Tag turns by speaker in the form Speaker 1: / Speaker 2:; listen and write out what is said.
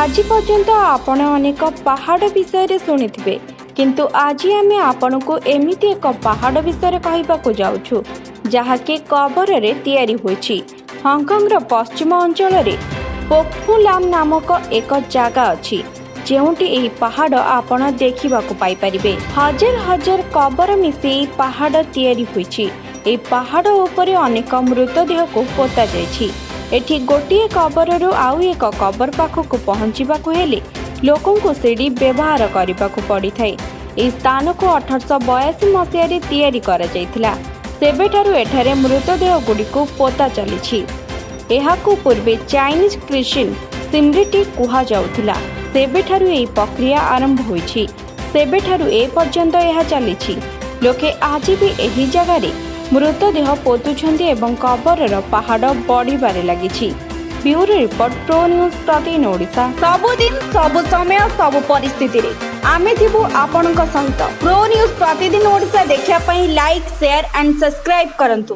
Speaker 1: ଆଜି ପର୍ଯ୍ୟନ୍ତ ଆପଣ ଅନେକ ପାହାଡ଼ ବିଷୟରେ ଶୁଣିଥିବେ, କିନ୍ତୁ ଆଜି ଆମେ ଆପଣଙ୍କୁ ଏମିତି ଏକ ପାହାଡ଼ ବିଷୟରେ କହିବାକୁ ଯାଉଛୁ, ଯାହାକି କବରରେ ତିଆରି ହୋଇଛି। ହଂକଂର ପଶ୍ଚିମ ଅଞ୍ଚଳରେ ପୋକ୍ଫୁଲାମ୍ ନାମକ ଏକ ଜାଗା ଅଛି, ଯେଉଁଠି ଏହି ପାହାଡ଼ ଆପଣ ଦେଖିବାକୁ ପାଇପାରିବେ। ହଜାର ହଜାର କବର ମିଶି ଏହି ପାହାଡ଼ ତିଆରି ହୋଇଛି। ଏହି ପାହାଡ଼ ଉପରେ ଅନେକ ମୃତଦେହକୁ ପୋତା ଯାଇଛି। ଏଠି ଗୋଟିଏ କବରରୁ ଆଉ ଏକ କବର ପାଖକୁ ପହଞ୍ଚିବାକୁ ହେଲେ ଲୋକଙ୍କୁ ସିଡ଼ି ବ୍ୟବହାର କରିବାକୁ ପଡ଼ିଥାଏ। ଏହି ସ୍ଥାନକୁ 1882 ମସିହାରେ ତିଆରି କରାଯାଇଥିଲା। ସେବେଠାରୁ ଏଠାରେ ମୃତଦେହ ଗୁଡ଼ିକୁ ପୋତା ଚାଲିଛି। ଏହାକୁ ପୂର୍ବେ ଚାଇନିଜ୍ କ୍ରିଶ୍ଚିଆନ ସିମେଟ୍ରି କୁହାଯାଉଥିଲା। ସେବେଠାରୁ ଏହି ପ୍ରକ୍ରିୟା ଆରମ୍ଭ ହୋଇଛି। ସେବେଠାରୁ ଏ ପର୍ଯ୍ୟନ୍ତ ଏହା ଚାଲିଛି। ଲୋକେ ଆଜି ବି ଏହି ଜାଗାରେ ମୃତଦେହ ପୋତୁଛନ୍ତି ଏବଂ କବରର ପାହାଡ଼ ବଢ଼ିବାରେ ଲାଗିଛି। ବ୍ୟୁରୋ ରିପୋର୍ଟ, ପ୍ରୋ ନ୍ୟୁଜ୍ ପ୍ରତିଦିନ ଓଡ଼ିଶା। ସବୁଦିନ, ସବୁ ସମୟ, ସବୁ ପରିସ୍ଥିତିରେ ଆମେ ଥିବୁ ଆପଣଙ୍କ ସହିତ। ପ୍ରୋ ନ୍ୟୁଜ୍ ପ୍ରତିଦିନ ଓଡ଼ିଶା ଦେଖିବା ପାଇଁ ଲାଇକ୍, ସେୟାର ଆଣ୍ଡ ସବସ୍କ୍ରାଇବ୍ କରନ୍ତୁ।